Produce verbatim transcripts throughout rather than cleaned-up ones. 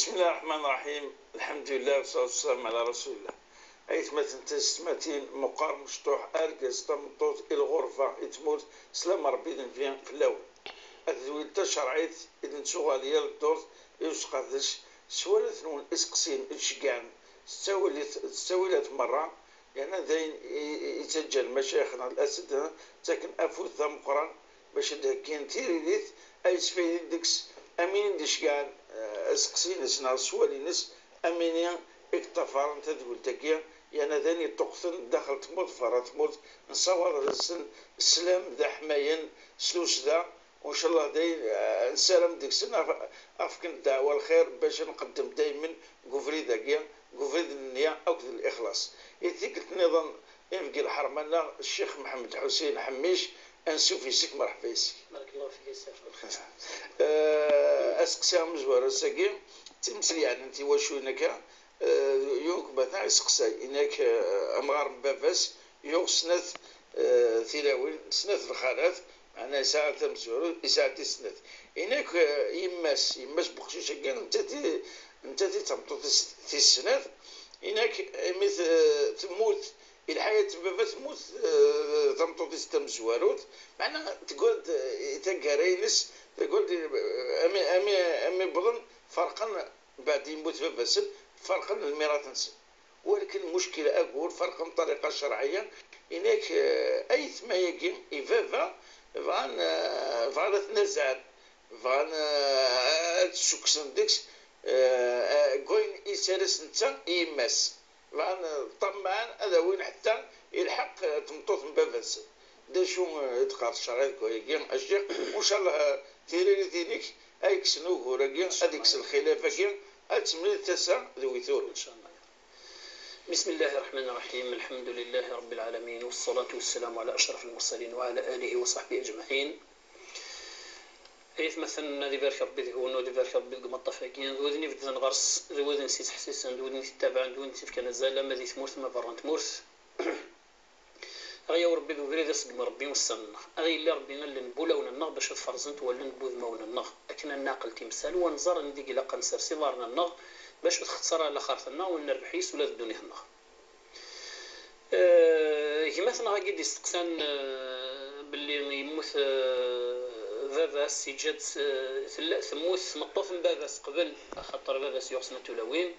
بسم الله الرحمن الرحيم. الحمد لله والصلاة والسلام على رسول الله. Aytmaten tisetmatin, meqqar mecṭuḥ, argaz tameṭṭut, i lɣerba, i tmurt, slam Ṛebbi d nnbi fell-awen. At tedwilt tacerɛit i d-nettuɣal yal ddurt i usqerdec, s wawal-nwen iseqsiyen i d-ceggɛen s ttawilat, s ttawilat merra, yerna d ayen i, i, i ttaǧǧan lmacayix neɣ lɛasid, ttaken afud d ameqqran bac ad d-heggin tiririt ay sfaydin deg-s am win i d-iceggɛen, eh, aseqsi-ines neɣ sswal-ines, am win i yeṭṭafaren tadwilt-agi, yerna d ayen yeṭṭuqten daxel tmurt berra tmurt, nessawaḍ ad asen sslam d aḥmayen s tussda, u ncallah d ayen, eh, nessaram deg-sen af-, afken ddeɛwa lxir bac ad nqeddem daymen deg ubrid-agi, deg ubrid n nniya akked lixlaṣ. I tikkelt nniḍen, inebgi lḥerma-nneɣ, Ccix Mḥemmed Ḥusin Ḥemmic, ansuf yes-k, merḥba yes-k. Barakallahu fik a Ssi Ɛebdelxaliq. Eh, aseqsi amezwaru ass-agi, d timetti yeɛnan tiwaculin akka, eh, yiwen n umata iseqsay, inak, eh, amɣar n baba-s yuɣ snat, eh, tilawin, snat lxalat, meɛna yesɛa tamezwarut, yesɛa tis snat. Inak, eh, yemma-s, yemma-s n weqcic-agi, nettat i, nettat i d tameṭṭut tis, tis snat, inak imi t-, temmut, i lḥayat n baba temmut, eh, tameṭṭut-is tamezwarut, meɛna teggra-d, eh, taggara-ines, teggra-d, eh, ami, ami, ami wwḍen, ferqen, mbeɛd yemmut baba-sen, ferqen lmirat-nsen. Walakin lmuckil agur ferqen ṭṭariqa ccerɛiyya, inak, eh, aytma-agi i baba bɣan, eh, bɣan ad t-nazɛen, bɣan, eh, ad ssukksen deg-s, eh, eh, deg wayen i yettalas netta i yemma-s. Bɣan, eh, ṭṭamɛen ad awin ḥetta i lḥeqq, eh, tmeṭṭut n baba-nsen. D acu, eh, i d-teqqar tcerɛit deg wayagi, a ccix? U ncallah, eh, tiririt-inek ad yekksen ugur-agi, ad yekkes lxilaf-agi, ad temlil tasa d wi turew. Incallah. بسم الله الرحمن الرحيم. الحمد لله رب العالمين، والصلاة والسلام على أشرف المرسلين وعلى آله وصحبه أجمعين. Ay atmaten, ad ibarek Ṛebbi deg-wen, ad ibarek Ṛebbi deg umaṭṭaf-agi, d wid-nni ibedden ɣer-s, d wid-nni s-ittḥessisen, d wid-nni t-ittabaɛen, d wid-nni t-ifkan azal, ama di tmurt, ama berra n tmurt. Aɣ-yawi Ṛebbi d ubrid aseggem Ṛebbi ussan-nneɣ. Aɣ-yelli Ṛebbi allen n wulawen-nneɣ bac ad ferẓent wallen n wudmawen-nneɣ, akken ad nɛqel timsal, u ad nẓer anda i ilaq ad nsers iḍarren-nneɣ bac ur txeṣṣer ara laxert-nneɣ, u ad nerbeḥ yis-s ula d ddunit-nneɣ. Eh, gma-tneɣ-agi d-isteqsan, eh, belli yemmut, eh, baba-s, yeǧǧa-d, eh, tella, temmut tmeṭṭut n baba-s qbel, axaṭer baba-s yuɣ snat tulawin.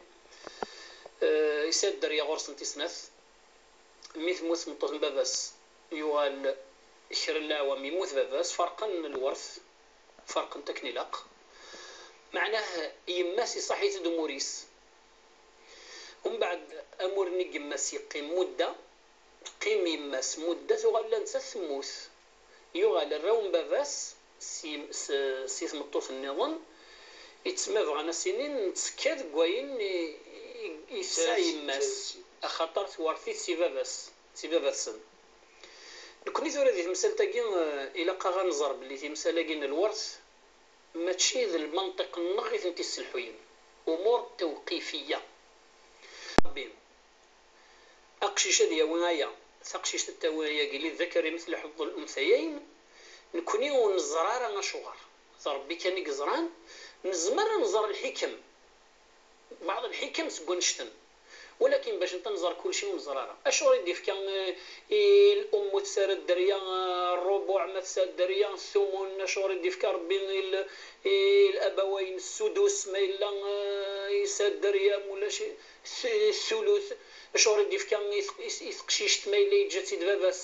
Eh, yesɛa dderya ɣur-sent i snat. Mi temmut tmeṭṭut n baba-s, yuɣal kra n leɛwam, yemmut baba-s, ferqen lwert, ferqen-t akken ilaq. Meɛnah, yemma-s iṣaḥ-it-id umur-is. Umbeɛd, amur-nni n yemma-s yeqqim mudda, teqqim yemma-s mudda, tuɣal la nettat temmut. Yuɣal rraw n baba-s si, s, si tmeṭṭut nniḍen, yettma bɣan a s-inin nettekka deg wayen i, i, i tesɛa yemma-s, axaṭer twert-it si baba-s, si baba-tsen. Nekni tura di temsalt-agi, eh, ilaq-aɣ ad nẓer belli timsal-agi n lwert mačči d lmenṭiq-nneɣ i tent-isselḥuyen. Umur tewqifiyya. Aqcic ad yawi aya, taqcict ad tawi ayagi, للذكر مثل حظ الأنثيين. Nekni ur neẓra ara acuɣer. D Ṛebbi kan i yeẓran. Nezmer ad nẓer lḥikem, بعض الحكم seg wannect-en. Walakin bac netta nẓer kulci ur neẓra ara. Acuɣer i d-ifka, eh, i l'umm ma tesɛa dderya, eh, rrubuɛ, ma tesɛa dderya thumun, acuɣer i d-ifka Ṛebbi i l-, i l'abawayn ssudus, ma yella, eh, yesɛa dderya, ma ulac, th-, thuluth, acuɣer i d-ifka i t-, i s-, i teqcict ma yella yeǧǧa-tt-id baba-s,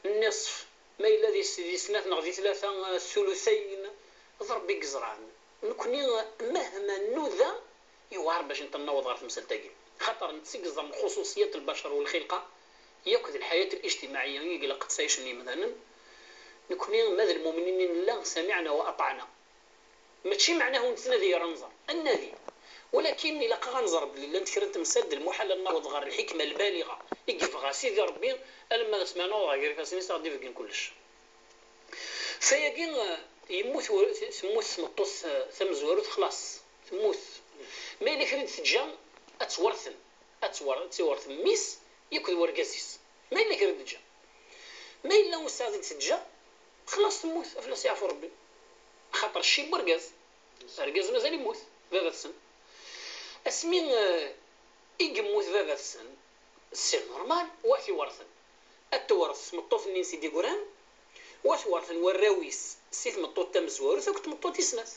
nniṣf, ma yella di s-, di snat neɣ di tlata, eh, thuluthayn, d Ṛebbi i yeẓran. Nekni, mahma nnuda, yewɛer bac netta naweḍ ɣer temsalt-agi. Xaṭer netta i yeẓran xuṣuṣiyat lbacer u lxilqa, yakk d lḥayat الاجتماعية i ilaq ad ttɛicen yemdanen. Nekni, ma d lmumnin i nella, سمعنا وأطعنا. Mačči meɛnah ur nettnadi ara ad nẓer. Ad nnadi. Walakin ilaq-aɣ ad nẓer belli llant kra n temsal d lmuḥal ad naweḍ ɣer lḥikma lbaliɣa i yebɣa Sidi Ṛebbi, alamma d asmi ara naweḍ ɣer gar ifassen-is ad ɣ-d-ibeggen kullec. Fayagi, eh, yemmut wer-, temmut tmeṭṭut, eh, tamezwarut, xlaṣ, temmut. Ma yella kra i d-teǧǧa, ad twerten. Ad twer-, ad tiwerten mmi-s yakk d wergaz-is. Ma yella kra i d-teǧǧa. Ma yella ur tesɛi i d-teǧǧa, xlaṣ temmut, ad fell-as yeɛfu Ṛebbi. Axaṭer cci n wergaz, argaz mazal yemmut, baba-tsen. Asmi eh, i yemmut baba-tsen, c'est normal, wa t-iwerten. Ad tewret tmeṭṭut-nni i s-d-yeggran, wa t-werten warraw-is si tmeṭṭut tamezwarut akked tmeṭṭut tis snat.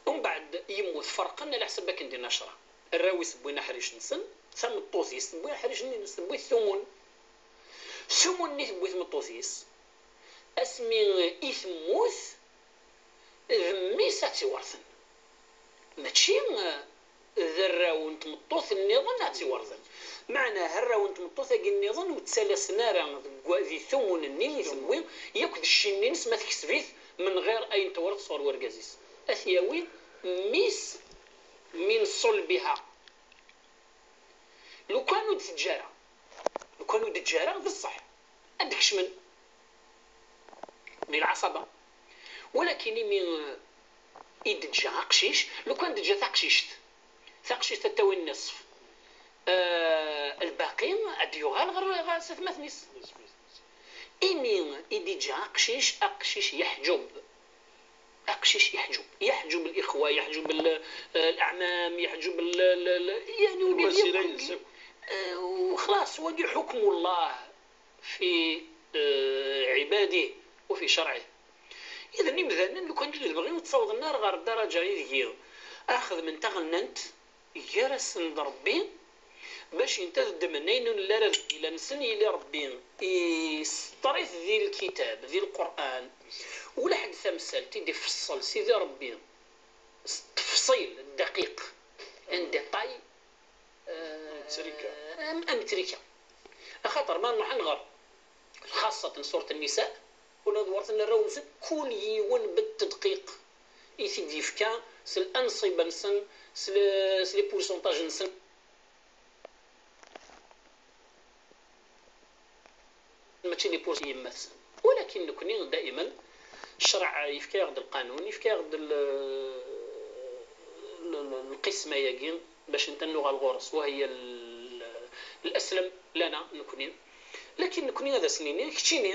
Umbeɛd yemmut, ferqen, ala ḥsab akken d-inna ccṛeɛ. Arraw-is wwin aḥric-nsen, tameṭṭut-is tewwi aḥric-nni-ines, tewwi-t tumun. Tumun-nni tewwi tmeṭṭut-is, asmi i temmut, d mmi-s ad tt-iwerten. Mačči eh, d arraw n tmeṭṭut nniḍen ad tt-iwerten. Meɛna arraw n tmeṭṭut-agi nniḍen ur ttalasen ara deg wa- di tumun-nni i tewwi, yakk d cci-nni-ines ma tekseb-it, menɣir ayen tewret sɣur wergaz-is. Ad t-yawi mmi-s min ṣulbiha. Lukan ur d-teǧǧa ara, lukan ur d-teǧǧa ara, d ṣṣeḥ. Ad d-kecmen. Di lɛaṣaba. Walakin imi i d-ǧǧa aqcic, lukan d-ǧǧa taqcict, taqcict ad tawi nniṣf, eh, lbaqi ad d-yuɣal ɣer, ɣer s atmaten-is. Imi i d-iǧǧa aqcic, aqcic yeḥǧub. Aqcic yeḥǧub. Yeḥǧub lixwa, yeḥǧub l-, eh, leɛmam, yeḥǧub l-, l-, l-, yani, ur yelli lwasila-ines akk. Eh, وخلاص, wagi حكم الله في, eh, عباده وفي شرعه. Idan imdanen, lukan ur d-bɣin, ur ttawḍen ara ɣer ddaraǧa ideg xedmen taɣennant gar-asen d Ṛebbi, bac inta ad ddmen ayen ur nelli ara d ila-nsen, yili Ṛebbi iseṭṭer-it di lkitab, di Lqur'an. Ulaḥedd tamsalt i d-ifeṣṣel Sidi Ṛebbi s tefṣil ddaqiq, en détail, eh, am, am trika. Axaṭer ma nruḥ ad nɣer lxaṣṣat n surat Nnisa, ula d werten arraw-nsen, kul yiwen bitedqiq i t-id-yefka s lanṣiba-nsen, s le-, s les pourcentages-nsen. Mačči les pourcent n yemma-tsen. Walakin nekni, daiman, ccreɛ yefka-yaɣ-d lqanun, yefka-yaɣ-d l-, l-, l-, lqisma-yagi, bac nta nuɣal ɣur-s, وهي ال-، الأسلم لنا nekni. Lakin nekni ad as-nini, keččini,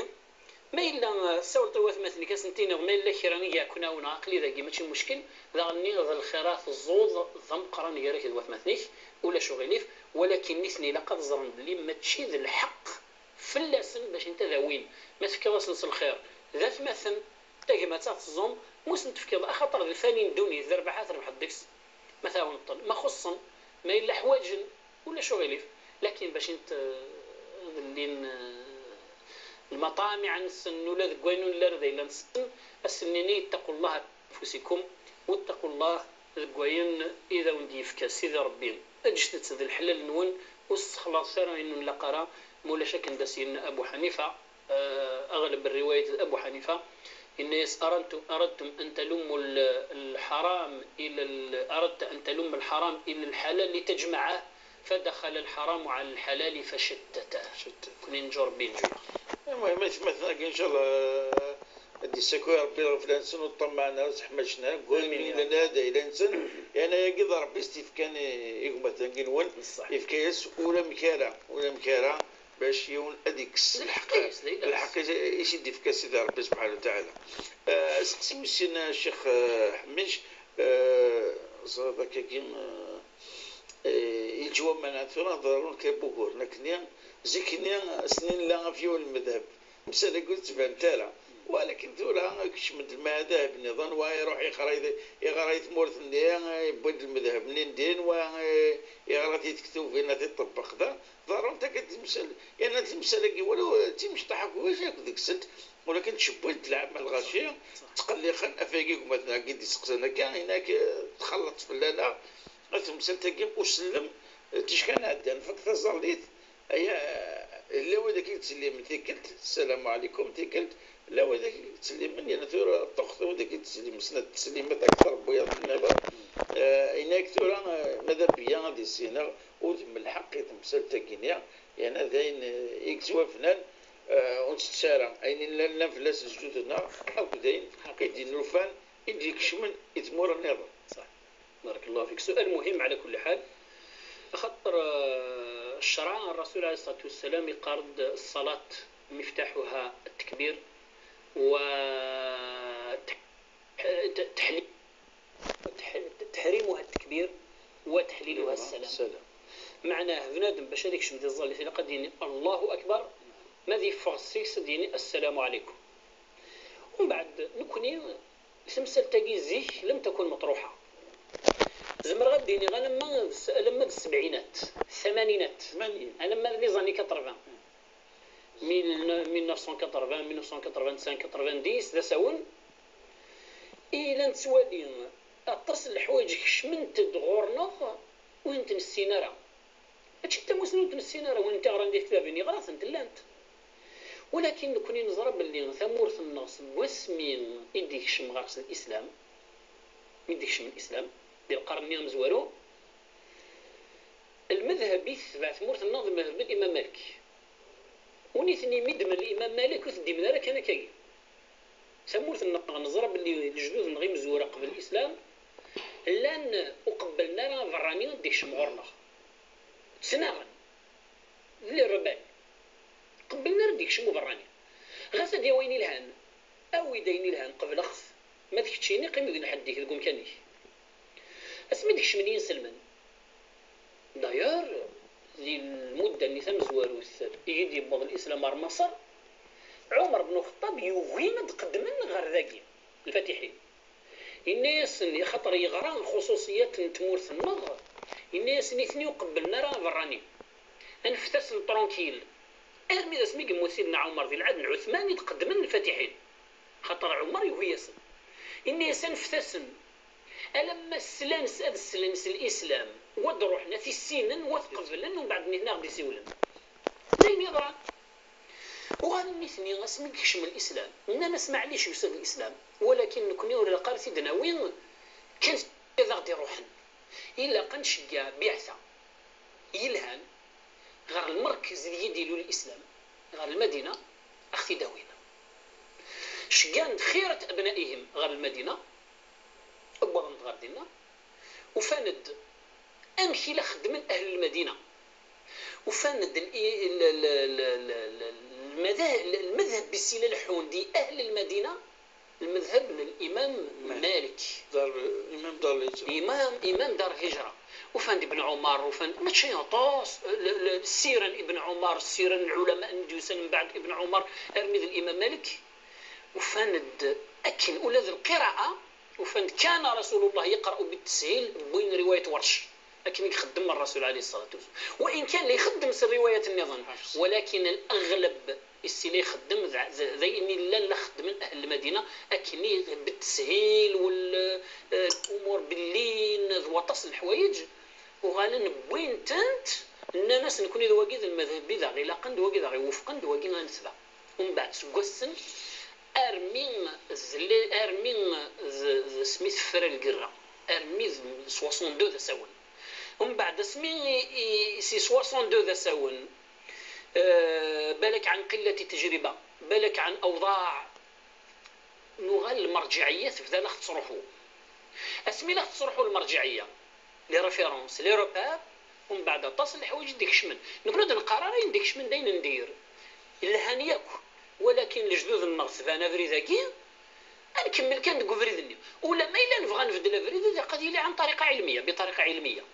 ma yella, eh, tsawleḍ i watmaten-ik, ad sen-tiniḍ, ma yella kra i yeɛkun-awen, aql-i dagi, mačči muckil, daɣen-nni d lxir ad teẓẓuḍ d ameqqran gar-ak d watmaten-ik, ulac uɣilif, walakin nitni ilaq ad ẓren belli mačči d lḥeqq fell-asen bac inta ad awin. Ma tefkiḍ-asen s lxir, d atmaten, tagmat ad teẓẓum, ma ur sen-tefkiḍ, axaṭer d lfani n ddunit, d rrbeḥ ad trebḥeḍ deg-s. Ma tɛawneḍ-ten, ma xuṣṣen, ma yella ḥwaǧen, ulac uɣilif. Lakin bac int-, llin, eh, lmaṭamiɛ-nsen, ula deg wayen ur nelli ara d ayla-nsen, ad sen-nini: اتقوا الله في أنفسكم، واتقوا الله deg wayen i d awen-d-yefka Sidi Ṛebbi. Ǧǧet-t d leḥlal-nwen, ur sexlaṣet ara ayen ur nlaq ara, ma ulac akken d as-yenna Abu Ḥanifa, eh, aɣleb n rriwayat d Abu Ḥanifa, yenna-yas: أردت، أردتم أن تلموا ال-، الحرام إلى ال-، أردت أن تلم الحرام إلى الحلال لتجمعه، فدخل الحرام على الحلال فشتته. Cettet. Nekni nǧu, Ṛebbi yenǧu-yaɣ. المهم, atmaten-agi, إن شاء الله, ad d-yessaku Ṛebbi lɣefla-nsen, ur ṭṭamaɛen ara, ur seḥmacen ara, deg wayen yellan d ayla-nsen. Yeɛni, ayagi d Ṛebbi i s-t-yefkan i, i gma-tagi-nwen. Ṣṣeḥ. Yefka-yas ulamek ara, ulamek ara, bac yiwen ad ikkes lḥeqq-is, d ayla-s. Lḥeqq-is i s-id-ifka Sidi Ṛebbi subḥanahu wa taɛala. Eh, aseqsi wis sin, a Ccix, eh, Ḥemmic, eh, ẓriɣ akkagi, eh, eh, yeǧwa, meɛna tura ḍerrun kra n wuguren akkenni. Zik-nni, ass-nni nella ɣef yiwen n lmedheb. Tamsal-agi ur d-tbanent ara. Walakin tura, kecmen-d lmadahib nniḍen, wa iruḥ iɣra i, iɣra i tmurt-nni, yewwi-d lmedheb-nni n din, wa, eh, iɣra tiktubin, ad t-iṭebbeq da. Ḍerrunt akka timsal, yerna timsal-agi, walaw d timecṭaḥ akk, wacu akk deg-sent, walakin ttcewwilent lɛamma lɣaci, ttqelliqen, ɣef wayagi gma-tneɣ i d-iseqsan akka, inak, eh, txelleḍ fell-aneɣ, a temsalt-agi usellem, eh, ticki ad nɛeddi, nfak taẓallit, aya, eh, llan widak i yettsellimen tikkelt, ssalamu ɛlikum, tikkelt, llan widak i yettsellimen, yerna tura ṭṭuqet widak i yettsellimen, snat ttsellimat akter n wiyaḍ nniḍen, eh, inak tura, eh, ma d abeyya ad issineɣ, udem n lḥeqq i temsalt-agi-nni, yerna d ayen, eh, i yettwabnan, eh, ur ntettu ara. Ayen i llan, llan fell-as lejdud-nneɣ akked ayen i d-innufan, i d-ikecmen i tmura nniḍen. صح. بارك الله فيك. سؤال مهم على كل حال. Axaṭer, eh, ccreɛ, الرسول عليه الصلاة والسلام yeqqar-d: الصلاة مفتاحها التكبير، و تح-، تح-، تحريمها التكبير. التكبير وتحليلها السلام. Meɛnah, bnadem bac ad ikcem di tẓallit ilaq ad d-yini Allahu Akbar, ma ad yeffeɣ seg-s ad d-yini Assalamu ɛalaykum. Umbeɛd nekni, tamsalt-agi zik لم تكن مطروحة. Zemreɣ ad d-iniɣ alamma d s-, alamma d ssebɛinat, ttamaninat, alamma d les années quatre-vingts. Mille, mille neuf cent quatre-vingts, mille neuf cent quatre-vingt-cinq, quatre-vingt-dix, d asawen i la nettwali aṭas n leḥwayeǧ kecment-d ɣur-neɣ ur tent-nessin ara. Mačči d tamusni ur tent-nessin ara, win ɣran di tektabin yeɣra-tent, llant. Walakin nekni neẓra belli tamurt-nneɣ seg wasmi i d-ikcem ɣer-s lislam, mi d-ikcem lislam, di lqern-nni amezwaru, lmedheb i tetbeɛ tmurt-nneɣ d lmedheb n Imam Malik. U nitni mi ddmen Imam Malik ur t-ddimen ara kan akkagi. Tamurt-nneɣ neẓra belli lejdud-nneɣ imezwura qbel lislam llan ur qebblen ara aberrani ad d-ikcem ɣur-neɣ. Ttnaɣen. D les rebelles. Qebblen ara ad d-ikcem uberrani. Ɣas ad yawi ayen ilhan, awi-d ayen ilhan, qebleɣ-t. Ma d keččini, qqim deg lḥedd-ik, deg umkan-ik. Asmi d-kecmen yinselmen. D'ailleurs, di lmudda-nni tamezwarut i d-yewweḍ lislam ar Maṣer, Ɛumer ben Uxeṭṭab yugi ad d-qeddmen ɣer dagi, lfatiḥin. Yenna-yasen, axaṭer yeɣra lxuṣuṣiyat n tmurt-nneɣ, yenna-yasen, nitni ur qebblen ara aberrani. Anfet-asen tranquille. Armi d asmi yemmut Sidna Ɛumer di lɛahd n Ɛutman i d-qeddmen lfatiḥin. Xaṭer Ɛumer yugi-yasen. Yenna-yas, anfet-asen. Alamma slan s-, ad slen s lislam, wa d-ruḥen, ad t-issinen, wa t-qeblen, umbeɛd nitni ad ɣ-d-isiwlen. D ayen yeḍran. Uɣalen nitni asmi yekcem lislam, nnan-as, maɛlic, yusa-d lislam, walakin nekni ur ilaq ara t-id-nawi kan ad aɣ-d-iruḥen. Ilaq ad nceggeɛ biɛta yelhan ɣer lmerkez ideg i d-ilul lislam, ɣer Lmadina, ad ɣ-t-id-awin. Ceggɛen-d xirat abnaihim ɣer Lmadina, wwḍen-d ɣer dinna, ufan-d amek i la xeddmen ahl Lmadina. Ufan-d l-, l-, l-, l-, l-, l-, lmadah-, l-, lmadhab i s-ila leḥḥun di ahl Lmadina, lmadhab n Limam Malik. Dar, Imam Dar Lhijra. Imam, Imam Dar Lhijra. Ufan-d Ibn Ɛumar, ufan-d, mačči aṭas, l-, l-, ssira n Ibn Ɛumar, ssira n lɛulama n d-yusan mbeɛd Ibn Ɛumar, armi d Limam Malik. Ufan-d akken ula d lqira'a, ufan-d كان رسول الله يقرأ بالتسهيل, wwin riwayat Warc. Akken i ixeddem Rasul alayhi ṣṣalatu wassalam. Wa in kan la ixeddem s riwayat nniḍen, walakin l-aɣlab i s-ila ixeddem d, d, d ayen i llan la xeddmen ahl Lmadina, akken i بالتسهيل wal, eh, umur bellin d waṭas n leḥwayeǧ, uɣalen wwin-tent, nnan-as, nekni d wagi d lmadhab i d aɣ-ilaqen, d wagi d aɣ-iwufqen, d wagi ad netbeɛ. Umbeɛd seg wassen armi d le-, armi d, d asmi tefra lgerra, armi d soixante-deux d asawen. Umbeɛd asmi i, i, si soixante-deux d asawen, eh, balak ɛan qillati tajriba, balak ɛan awḍaɛ, nuɣal lmerǧiɛiyya tebda la tettruḥu. Asmi la tettruḥu lmerǧiɛiyya, les références, les repères, umbeɛd aṭas n leḥwayeǧ i d-ikecmen. Nekni ur d-neqqar ara ayen d-ikecmen d ayen n dir. Lhan yakk, walakin lejdud-nneɣ tban abrid-agi, ad nkemmel kan deg ubrid-nni. Ula ma yella nebɣa nbeddel abrid, ilaq ad yili ɛan ṭariqa ɛilmiya, bi ṭariqa ɛilmiya.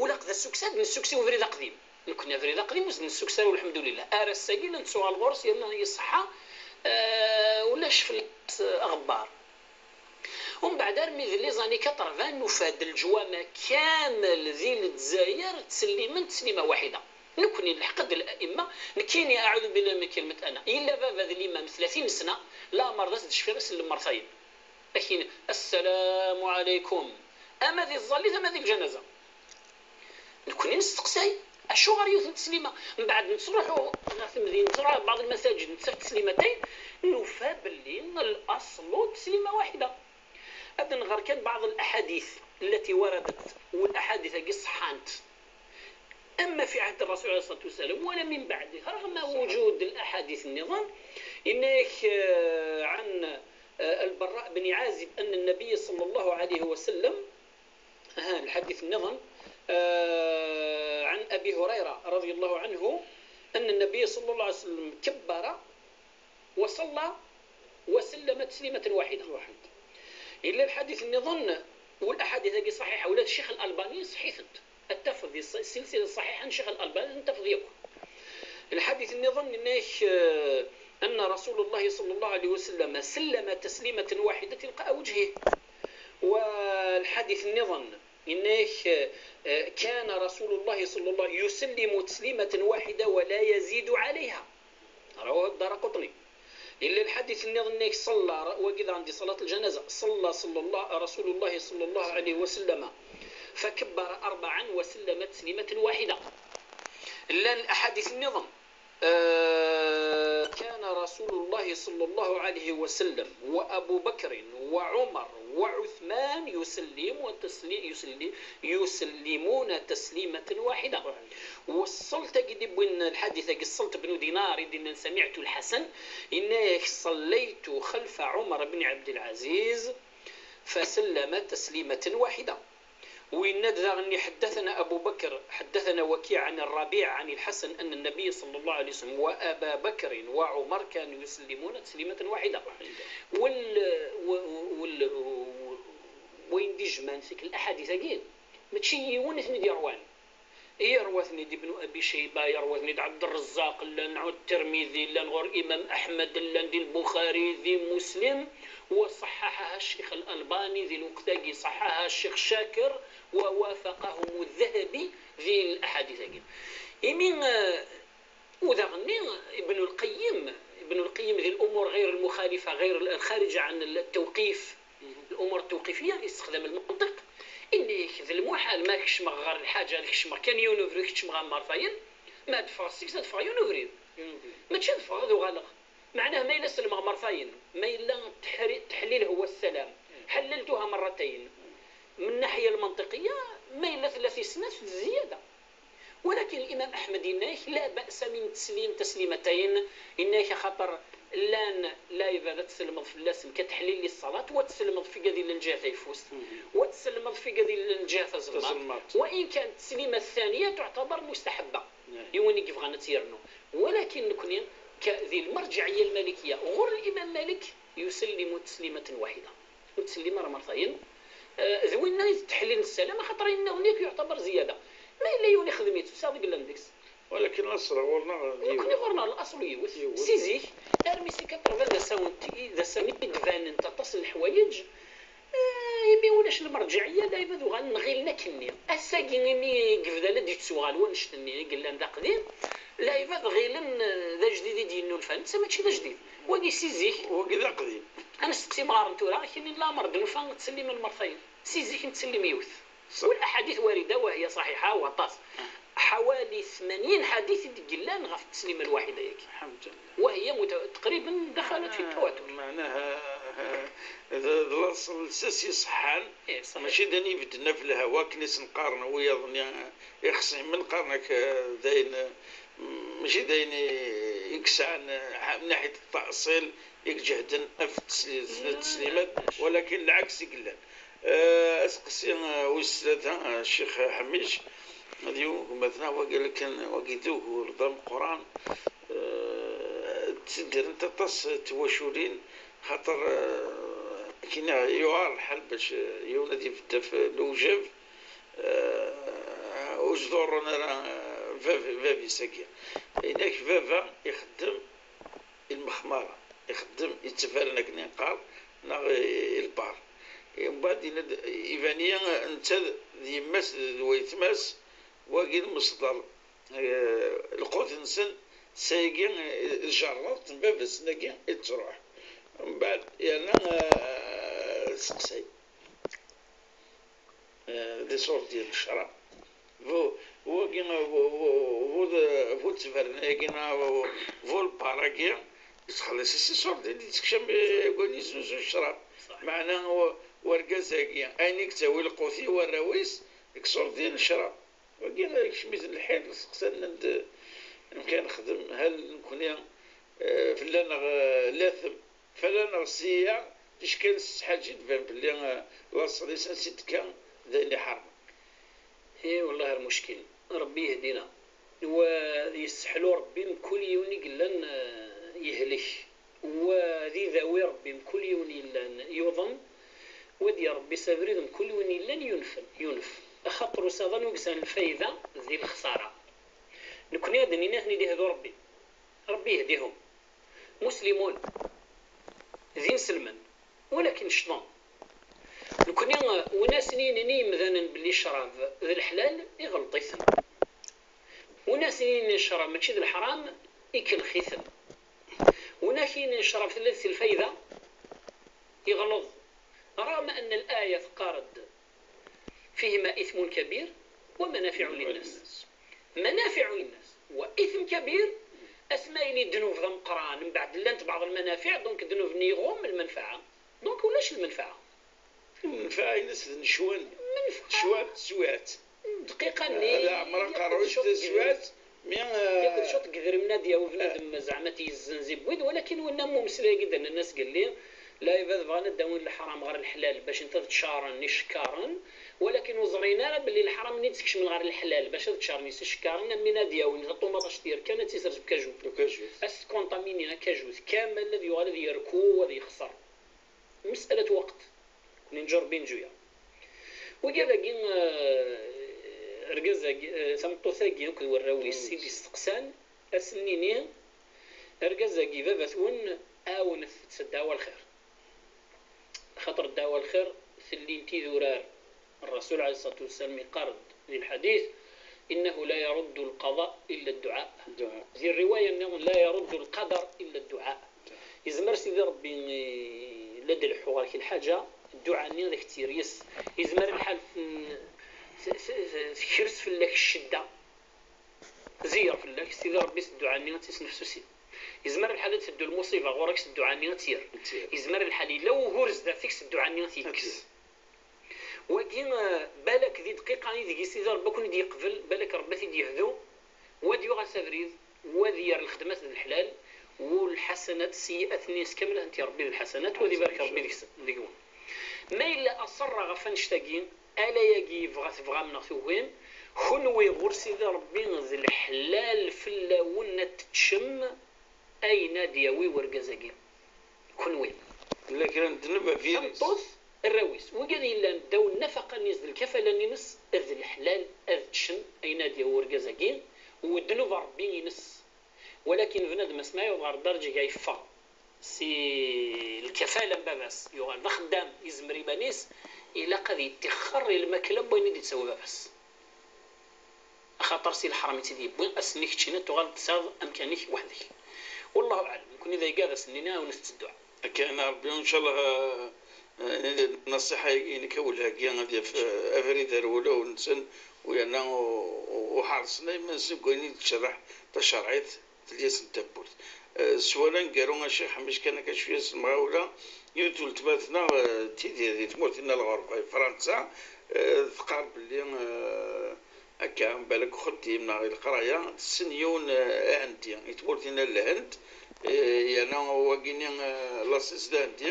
Ulaq d asuksa, ad nessuksi ubrid aqdim. Nekni abrid aqdim ur s-d-nessuks ara, ulḥemdulillah. Ar ass-agi la nettuɣal ɣur-s, yerna iṣeḥḥa, eh, ulac fell-as, eh, aɣebbar. Umbeɛd armi d les années quatre-vingts nufa-d leǧwama kamel di Lezzayer ttsellimen teslima waḥida. Nekni nleḥq-d la'imma, nekkini, aɛudu billah min kalimat ana, yella baba d limam tlatin sna, laɛmer d as-d-cfiɣ i s lemmer tayeḍ. Akin, assalamu ɛalaykum. Ama di tẓallit, ama di lǧanaza. Nekni nesteqsay, acuɣer yiwet n teslima? Mbeɛd nettruḥu ɣer temdint, nettruḥu ɣer بعض المساجد, nettaf teslimatayn, nufa belli الأصل teslima waḥida. Ad nɣer kan بعض الأحاديث التي وردت, u laḥadit-agi ṣeḥḥant. أما في عهد الرسول عليه الصلاة والسلام ولا من بعده، رغم وجود الأحاديث النظام، إنك، آه، عن، آه، البراء بن عازب أن النبي صلى الله عليه وسلم، ها الحديث النظام، آه، عن أبي هريرة رضي الله عنه أن النبي صلى الله عليه وسلم كبر وصلى وسلم تسليمة واحدة. واحد. إلا الحديث النظام والاحاديث هذه صحيحه، ولا الشيخ الالباني صحيحت. التفضي السلسله الصحيحه الشيخ الالباني التفضي يقول. الحديث النظام انك آه، ان رسول الله صلى الله عليه وسلم سلم تسليمه واحده تلقاء وجهه. والحديث النظام انك آه، كان رسول الله صلى الله عليه يسلم تسليمه واحده ولا يزيد عليها. رواه الدار قطني. إلا الحديث النظر إنك صلى، وكذا عندي صلاة الجنازة، صلى، صلى الله، رسول الله صلى الله عليه وسلم، فكبر أربعا وسلم تسليمة واحدة. إلا الأحاديث النظم، آه، كان رسول الله صلى الله عليه وسلم وأبو بكر وعمر وعثمان يسلم وتسلي-، يسلي-، يسلمون تسليمة واحدة. Wṣṣelt-agi d-iwwin lḥadit-agi, ṣṣelt bnu Dinar i d-innan: سمعت الحسن، inna-yak: صليت خلف عمر بن عبد العزيز فسلم تسليمة واحدة. ويناد داغني: حدثنا أبو بكر، حدثنا وكيع عن الربيع عن الحسن أن النبي صلى الله عليه وسلم وأبا بكر وعمر كانوا يسلمون تسليمة واحدة. وال-، و-، وال-، و-، وين دي جمان فيك الأحاديث أجين؟ ماشي يونس ندي روان. Irwa-ten-id Ibnu Abi Cayba, irwa-ten-id Ɛebderrezzaq, llan ɣur Tirmidi, llan ɣur Imam Aḥmed, llan di Lbuxari, di Muslim, wa ṣaḥaḥaha Ccix Al-Albani, di lweqt-agi ṣaḥaḥaha Ccix Cakir, wa wafaqahum Ddahabi di laḥadit-agi. Imi, eh, u daɣenni Ibnu Lqayyim, Ibnu Lqayyim di lumuṛ ɣir lmuxalifa, ɣir lxariǧa ɛan ttewqif, الأمور التوقيفية يستخدم المنطق. إنك ذي المحال ما كشمغ غير الحاجة اللي كشمغ كان يونفري كشمغ مرتين، ما دفع سيكس دفع يونفري. ما تشدفع هذا غلق. معناه ما إلا سلم مرتين، ما إلا تحري-، تحليل هو السلام. حللتها مرتين. من الناحية المنطقية ما إلا ثلاثي سنة زيادة. ولكن الإمام أحمد إنك لا بأس من تسليم تسليمتين، إنك خاطر لان لا يبغى تسلم في اللسن كتحليل للصلاة، وتسلم في قاعد إلى الجهة يفوست، وتسلم في قاعد إلى الجهة تزلمات. تزلمات. وإن كانت التسليمة الثانية تعتبر مستحبة. نعم. يوني كيف غنتيرنو. ولكن نكوني ك-، ذي المرجعية المالكية، غر الإمام مالك يسلم تسليمة واحدة. وتسلم راه مرتين. آه، ذوينا التحليل السلام، خاطر إنه هناك يعتبر زيادة. ما إلا يوني خدميت، ساعة قلنا ندكس. ولكن الأصل غورنا يكون غورنا الأصل يوث. يوث. سي زيك، أرمي سي كتر ذا ساون تي، ذا سامي دفان انت تصل الحوايج. آه، يمي ولاش المرجعية، لا يبدو غنغيل نكني. الساقي يمي قبل لا ديت سوغال ونشتني، قلنا ذا قديم. لا يبدو غيلن ذا جديد يدينو الفن، سما تشي ذا جديد. وقي سي زيك. وقي ذا قديم. أنا سقسي مغار نتورا، كاين لا مرض نفا تسلي من مرتين. سي زيك نتسلي ميوث. صح. والأحاديث واردة وهي صحيحة وطاس. حوالي ثمانين حديث يدقلان غف التسليمة الواحدة ياكي. الحمد لله. وهي مت-، تقريبًا دخلت في التواتر. معناها، آه، ذا، ذا الأصل ساسي صحان. إيه، صحيح. ماشي داني بدنا في الهوا، كنيس نقارن ويا ظني، يخصي من قارنك، آه، داين، آه، ماشي داين يكسعن، آه، من ناحية التأصيل، يجهدن في التسلي-، في التسليمات، ولكن العكس يقلن. آه، أسقسي، آه، ويس ثلاثة، آه، الشيخ حميش، هذه يوم مثلا وقال لك إن وقيدوه رضا القرآن، آه، تدير أنت طاس تواشولين، خاطر، آه، كينا يوار الحال باش يولد يبدا في الوجب، آه، وش دور أنا راه فافي، فافي ساكيا. إنك فافا يخدم المخمرة، يخدم، يتفرن كني نقار، ناغ البار. ومن بعد يند-، يبان لي نتا د يماس د ويتماس، واقي المصدر، آه، القوت نسن، سايقي، آه، الجرات، بابا سناقي، تروح. ومن بعد، يعني، آه، سقسي. آه، دي صور ديال الشراب. بو، بو، بو، بو، بو، بو التفرناقي، بو، بو الباراكي، يتخلص السي صور ديال اللي تكشم، آه، يقول لي زوزو الشراب. صح. معناه هو ورقة زاكية. أين يكتوي القوثي والراويس، يكسر ديال الشراب. وقيلا يكشميت الحين، سقسان ند-، يمكن نخدم، هل نكون، آه، فلان، آه، لاثم؟ فلا نغسية، تشكل السحاجي تبان بلي، آه، لاصليس نسيت كان دايني حرمة. إي والله المشكل، ربي يهدينا ويسحلو ربي من كل يوني قلن، آه، يهلك، وذي ذاوي ربي من كل يوني لن يوضن. Wad yerrebbi s abrid n kul win yellan yunfen, yunef. Axaṭer usaḍan ur yesɛan lfayda di lexsara. Nekni ad d-nini aten-id ihdu Rebbi. Rebbi yehdihum. Muslimun. D inselmen. Walakin ccḍen. Nekni, win asen-yinin i yimdanen belli ccrab d leḥlal, iɣelṭ-iten. Win asen-yinin ccrab mačči d leḥram, ikellex-iten. Win ak-yinin ccrab tella deg-s lfayda, iɣleḍ. رغم أن الآية تقارد فيهما إثم كبير ومنافع للناس. منافع للناس وإثم كبير. Asma yili ddnub d ameqqran, mbeɛd llant بعض المنافع, donc ddnub-nni iɣumm lmenfaɛa, donc ulac lmenfaɛa. Lmenfaɛa-ines d nnecwa-nni. Nnecwa n teswiɛt. Dqiqa-nni ad ɛemreɣ aqerruy-is taswiɛt, mi, eh, yak d ccuṭ n yedrimen ad yawi bnadem, eh, zeɛma ad t-yezzenz i wid, walakin winna am umeslay-agi d-nnan ass gelli, lɛibad bɣan ad d-awin leḥram ɣer leḥlal bac nta ad ččaren icekkaren, walakin ur ẓrin ara belli leḥram-nni d-skecmen ɣer leḥlal bac ad ččaren isicekkaren, am win ad yawin taṭumaṭact yerkan ad tt-isers deg ukajut. Ukajut. Ad s-tkontamini akajut kamel, ad yuɣal ad yerku, ad yexṣer. Mes'alat waqt. Nekni nǧerreb i nǧuya. Wigi dagi, eh, argaz-agi, eh, tameṭṭut-agi akked warraw-is i d-isteqsan, ad sen-nini, argaz-agi, baba-twen, ɛawnet-t s ddeɛwa lxir. Axaṭer ddeɛwa lxir telli n tidurar. Rrasul ɛalayhi ṣṣalatu wassalam iqqar-d di lḥadit, إنه لا يرد القضاء إلا الدعاء. Dduɛa. Di rriwaya nniḍen, لا يرد القدر إلا الدعاء. Yezmer Sidi Ṛebbi, eh, la d-leḥḥu ɣer-k lḥaǧa, dduɛa-nni ad ak-tt-yerr yes. Yezmer lḥal ten-, t-, t-, t-, tekres fell-ak ccedda, tzeyyar fell-ak, Sidi Ṛebbi s dduɛa-nni ad tt-isnefsusi. Yezmer lḥal ad teddu lmuṣiba ɣur-k s dduɛa-nni ad tt-yerr. Ad tt-yerr. Yezmer lḥal yella wugur zdat-k s dduɛa-nni ad t-yekkes. Wagi, eh, balak di dqiqa ideg i Sidi Ṛebbi ad ken-id-yeqbel, balak Ṛebbi ad t-id-yehdu, wa ad yuɣal s abrid, wa ad yerr lxedma-s d leḥlal, u lḥasanat, seyyi'at-nni-ines kamel ad tent-yerr Ṛebbi d lḥasanat, wa ad ibarek Ṛebbi deg-sen, deg-wen. Ma yella aṣerra ɣef annect-agi, ala yagi yebɣa tebɣam neɣ tugim, kunwi ɣur Sidi Ṛebbi d leḥlal fell-awen ad teččem ayen ad d-yawi wergaz-agi. Kunwi. Tella kra n ddnub ɣef yiri-s. Tameṭṭut, arraw-is. Wigad yellan ddaw nnafaqa-nni-s d lkafala-nni-ines, d leḥlal ad ččen ayen ad d-yawi urgaz-agi, u ddnub a Ṛebbi-ines. Walakin bnadem asma yuweḍ ɣer ddarǧa-agi yeffeɣ si lkafala n baba-s, yuɣal d axeddam, yezmer iman-is, ilaq ad yettixxer i lmakla n wayen i d-yettawi baba-s. Axaṭer si leḥram i tt-id-yewwi, ass-nni keččini ad tuɣaleḍ tesɛiḍ amkan-ik weḥd-k. Wallahu aɛlam, nekkni d ayga ad as-nini ɛawnet-tt dduɛa. Akka, a Ṛebbi, ncallah, eh, eh, nnaṣiḥa-agi-inek awelha-agi ad yaf, eh, abrid ar wulawen-nsen, u yerna u-, u-, uḥerṣen iman-nsen deg wayen i d-tcerreḥ tacerɛit, telli-asen tawwurt. Eh, s wala aneggaru, a Ccix, ḥmec kan akka cwiya s lemɣawla, yiwet n weltma-tneɣ, eh, tidir di tmurt-nni n lɣerba, i Fransa, eh, teqqar belli, eh, akka, balak uxeddim neɣ i leqraya, tessen yiwen, eh, ahendi, i tmurt-nni n Lhend, eh, yerna wagini, eh, laṣiṣ d ahendi,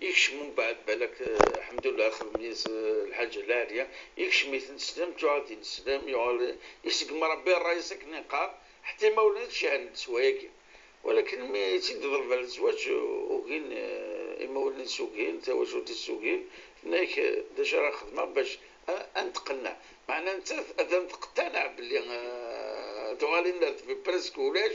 yekcem mbeɛd balak, eh, ḥemdullah, xedmen-as, eh, lḥaǧa lɛaliya, yekcem-iten s ddem, tuɣal d ineslem, yuɣal, eh, iseggem Ṛebbi ṛṛay-is akken iqqar, ḥetta imawlan-is cehlen-d s wayagi. Walakin mi tt-id-teḍleb ɣer zzwaǧ, ugin, eh, imawlan-is ugin, tawacult-is ugin, tenna-yak, eh, d acu ara xedmeɣ bac a, a n-tqenneɛ. Meɛna nettat atan teqtanaɛ belli, eh, tuɣalin ar tebbi presque ulac,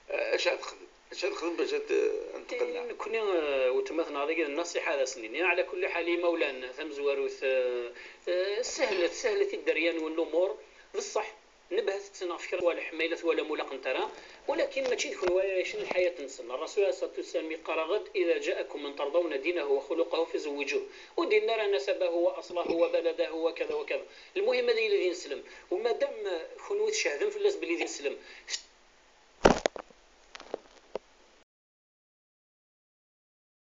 eh, acu ara texdem? Acu ara texdem bac ad, eh, a n-tqenneɛ? Nekkni, eh, weltma-tneɣ dagi d nnasiḥa ad as-nini. Ɛla kulli ḥal, imawlan, tamezwarut, eh, eh, sehlet, sehlet i dderya-nwen lumur, d ṣṣeḥ. Nebhet-tten ɣef kra n leḥma i la twalam ur laqent ara, walakin mačči d kunwi ara yɛicen lḥayat-nsen. Ṛṛasul ɛalayhi ṣṣalatu wassalam yeqqar-aɣ-d, إذا جاءكم من ترضون دينه وخلقه فزوجوه. Ur d-yenni ara نسبه وأصله وبلده وكذا وكذا. Lmuhim ad yili d ineslem. U madam kunwi tcehdem fell-as belli d ineslem,